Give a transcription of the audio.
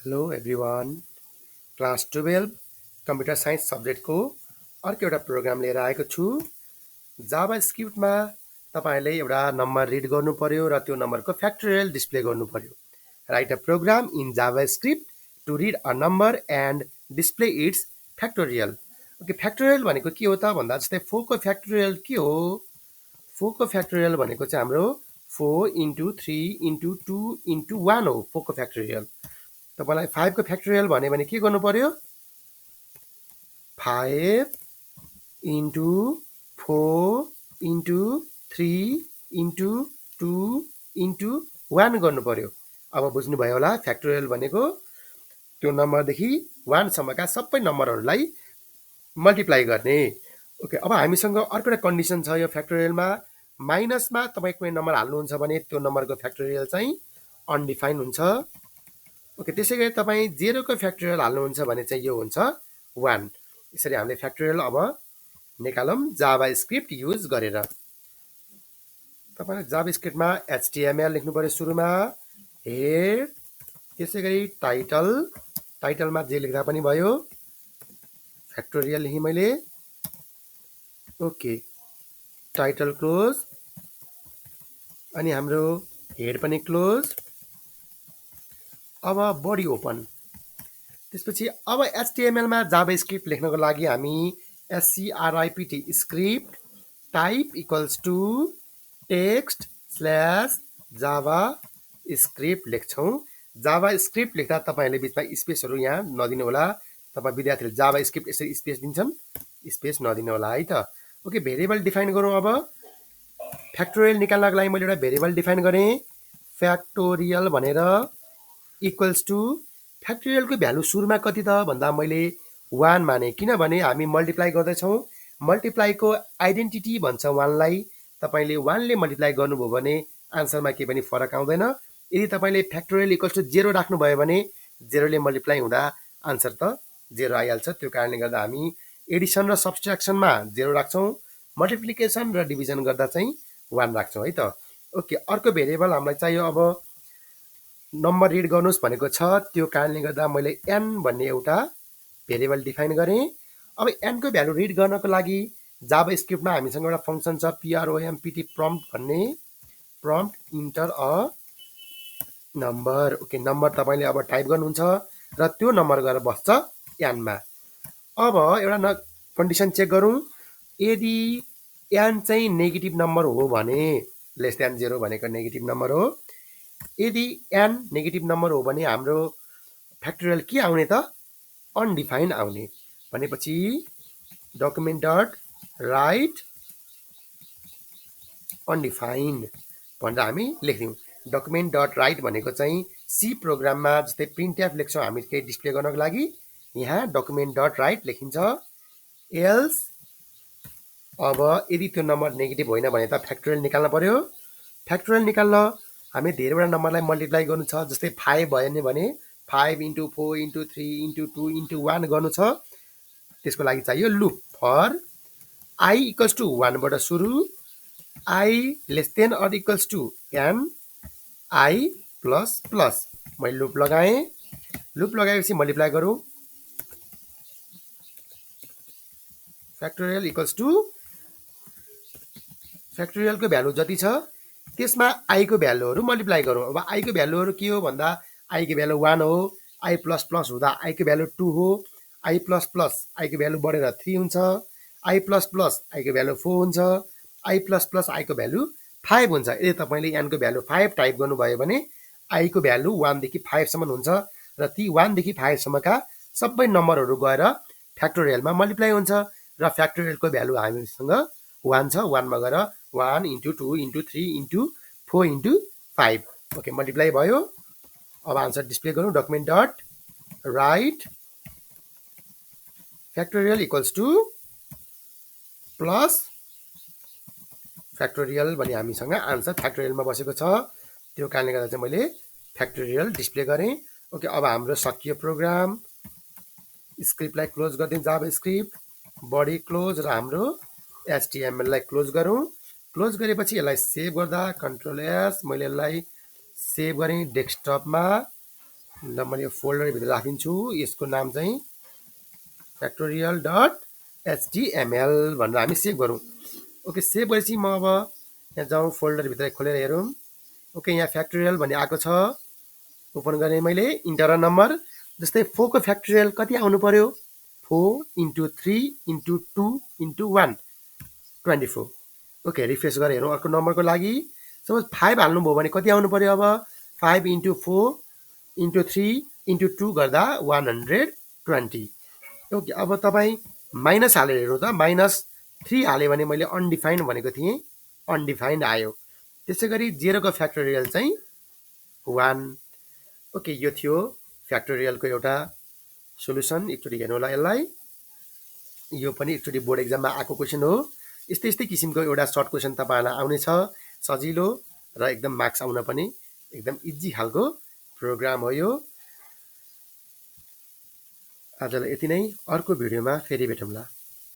Hello everyone class 12 computer science सब्जेक्टको अर्को एउटा प्रोग्राम लिएर आएको छु। जाभा स्क्रिप्टमा तपाईँहरूले एउटा नम्बर रिड गर्नु पर्यो र त्यो नम्बरको फ्याक्टोरियल डिस्प्ले गर्नु पर्यो। Write a program in JavaScript to read a number and display its factorial. Okay, factorial भनेको के हो त भन्दा जस्तै 4 को फ्याक्टोरियल के हो? 4 को फ्याक्टोरियल भनेको चाहिँ हाम्रो 4 इन्टु 3 इन्टु 2 इन्टु 1 हो 4 को फ्याक्टोरियल। तपाईलाई 5 को फ्याक्टोरियल भन्यो भने के गर्नु पर्यो? 5 इन्टु 4 इन्टु 3 इन्टु 2 इन्टु 1 गर्नु पर्यो। अब बुझ्नुभयो होला फ्याक्टोरियल भनेको त्यो नम्बरदेखि 1 सम्मका सबै नम्बरहरूलाई मल्टिप्लाई गर्ने। ओके, अब हामीसँग अर्को एउटा कन्डिसन छ यो फ्याक्टोरियलमा। माइनसमा तपाईँ कुनै नम्बर हाल्नुहुन्छ भने त्यो नम्बरको फ्याक्टोरियल चाहिँ अनडिफाइन हुन्छ। ओके, त्यसै गरी तपाईँ 0 को फ्याक्टोरियल हाल्नुहुन्छ भने चाहिँ यो हुन्छ 1। यसरी हामीले फ्याक्टोरियल अब निकालौँ जाभा स्क्रिप्ट युज गरेर। तपाईले जाभा स्क्रिप्टमा HTML लेख्नु पर्यो सुरुमा, हेड, त्यसै गरी टाइटलमा जे लेख्दा पनि भयो, फ्याक्टोरियल लेखेँ मैले। ओके, टाइटल क्लोज अनि हाम्रो हेड पनि क्लोज। अब बडी ओपन। त्यसपछि अब HTML मा जाभा स्क्रिप्ट लेख्नको लागि हामी SCRIPT script type equals to text slash JavaScript लेख्छौँ। जाभा स्क्रिप्ट लेख्दा तपाईँहरूले बिचमा स्पेसहरू यहाँ नदिनु होला। तपाईँ विद्यार्थीहरूले जाभा स्क्रिप्ट यसरी स्पेस दिन्छन्, स्पेस नदिनु होला है त। ओके, भेरिएबल डिफाइन गरौँ। अब फ्याक्टोरियल निकाल्नको लागि मैले एउटा भेरिएबल डिफाइन गरेँ, फ्याक्टोरियल भनेर इक्वल्स टु फ्याक्टोरियलको भ्यालु सुरुमा कति त भन्दा मैले 1 माने, किनभने हामी मल्टिप्लाई गर्दैछौँ। मल्टिप्लाईको आइडेन्टिटी भन्छ 1 लाई। तपाईँले 1 ले मल्टिप्लाई गर्नुभयो भने आन्सरमा केही पनि फरक आउँदैन। यदि तपाईँले फ्याक्टोरियल इक्वल्स टु 0 राख्नुभयो भने 0 ले मल्टिप्लाई हुँदा आन्सर त 0 आइहाल्छ। त्यो कारणले गर्दा हामी एडिसन र सब्सट्र्याक्सनमा 0 राख्छौँ, मल्टिप्लिकेसन र डिभिजन गर्दा चाहिँ 1 राख्छौँ है त। ओके, अर्को भेरिएबल हामीलाई चाहियो अब नम्बर रिड गर्नुहोस् भनेको छ। त्यो कारणले गर्दा मैले n भन्ने एउटा भेरिएबल डिफाइन गरेँ। अब n को भ्यालु रिड गर्नको लागि जाभा स्क्रिप्टमा हामीसँग एउटा फङ्सन छ PROMPT प्रम्प्ट भन्ने, prompt enter a number. Okay, number तपाईँले अब टाइप गर्नुहुन्छ र त्यो नम्बर गएर बस्छ n मा। अब एउटा कन्डिसन चेक गरौँ। यदि n चाहिँ नेगेटिभ नम्बर हो भने, लेस देन 0 भनेको नेगेटिभ नम्बर हो। यदि n नेगेटिभ नम्बर हो भने हाम्रो फ्याक्टोरियल के आउने त? अनडिफाइन आउने। भनेपछि डकुमेन्ट डट राइट अनडिफाइन भनेर हामी लेख्यौँ। डकुमेन्ट डट राइट भनेको चाहिँ सी प्रोग्राममा जस्तै प्रिन्टएफ लेख्छौँ हामी केही डिस्प्ले गर्नको लागि, यहाँ डकुमेन्ट डट राइट लेखिन्छ। एल्स अब यदि त्यो नम्बर नेगेटिभ होइन भने त फ्याक्टोरियल निकाल्न पर्यो। फ्याक्टोरियल निकाल्न हामी धेरैवटा नम्बरलाई मल्टिप्लाई गर्नु छ। जस्तै 5 भयो भने 5 इन्टु 4 इन्टु 3 इन्टु 2 इन्टु 1 गर्नु छ। त्यसको लागि चाहियो loop for i equals to 1 बाट सुरु, i less than or equals to n i plus plus. मैले लुप लगाएँ। लुप लगाएपछि मल्टिप्लाई गरौँ। फ्याक्टोरियल इक्वल्स टु फ्याक्टोरियलको भ्यालु जति छ त्यसमा i को भ्यालुहरू मल्टिप्लाई गरौँ। अब i को भ्यालुहरू के हो भन्दा i को भ्यालु 1 हो, i प्लस प्लस हुँदा i को भ्यालु 2 हो, i प्लस प्लस i को भ्यालु बढेर 3 हुन्छ, i प्लस प्लस i को भ्यालु 4 हुन्छ, i प्लस प्लस i को भ्यालु 5 हुन्छ। यदि तपाईँले n को भ्यालु 5 टाइप गर्नुभयो भने i को भ्यालु 1 देखि 5 सम्म हुन्छ र ती 1 देखि 5 सम्मका सबै नम्बरहरू गएर फ्याक्टोरियलमा मल्टिप्लाई हुन्छ र फ्याक्टोरियलको भ्यालु हामीसँग 1 छ। 1 मा गएर 1 into 2 into 3 into 4 into 5। Okay, multiply भयो। अब आन्सर डिस्प्ले गरौँ। Document dot write factorial equals to plus factorial भने हामीसँग आन्सर फ्याक्टोरियलमा बसेको छ। त्यो कारणले गर्दा चाहिँ मैले फ्याक्टोरियल डिस्प्ले गरेँ। ओके, अब हाम्रो सकियो प्रोग्राम। स्क्रिप्टलाई क्लोज गरिदिउँ, जाभा स्क्रिप्ट बडी क्लोज र हाम्रो HTML लाई क्लोज गरौँ। क्लोज गरेपछि यसलाई सेभ गर्दा कन्ट्रोल S, मैले यसलाई सेभ गरेँ डेस्कटपमा। ल मैले यो फोल्डरभित्र राखिदिन्छु। यसको नाम चाहिँ फ्याक्टोरियल डट एचटिएमएल भनेर हामी सेभ गरौँ। ओके, सेभ गरेपछि म अब यहाँ जाउँ फोल्डरभित्र खोलेर हेरौँ। ओके, यहाँ फ्याक्टोरियल भन्ने आएको छ। ओपन गरेँ मैले, इन्टर नम्बर। जस्तै 4 को फ्याक्टोरियल कति आउनु पर्यो? 4 into 3 into 2 into 1 24। Okay, refresh गरेर हेरौँ अर्को नम्बरको लागि। सपोज 5 हाल्नुभयो भने कति आउनु पर्यो अब? 5 इन्टु 4 इन्टु 3 इन्टु 2 गर्दा 120। ओके, अब तपाईँ माइनस हालेर हेर्नु त। -3 हाल्यो भने मैले अनडिफाइन्ड भनेको थिएँ, अनडिफाइन्ड आयो। त्यसै गरी 0 को फ्याक्टोरियल चाहिँ 1। ओके, यो थियो फ्याक्टोरियलको एउटा सोल्युसन। एकचोटि हेर्नु होला यसलाई। यो पनि एकचोटि बोर्ड एक्जाममा आएको क्वेसन हो। यस्तै यस्तै किसिमको एउटा सर्ट क्वेसन तपाईँहरूलाई आउनेछ, सजिलो र एकदम मार्क्स आउन पनि एकदम इजी खालको प्रोग्राम हो यो। आजलाई यति नै। अर्को भिडियोमा फेरि भेटौँला।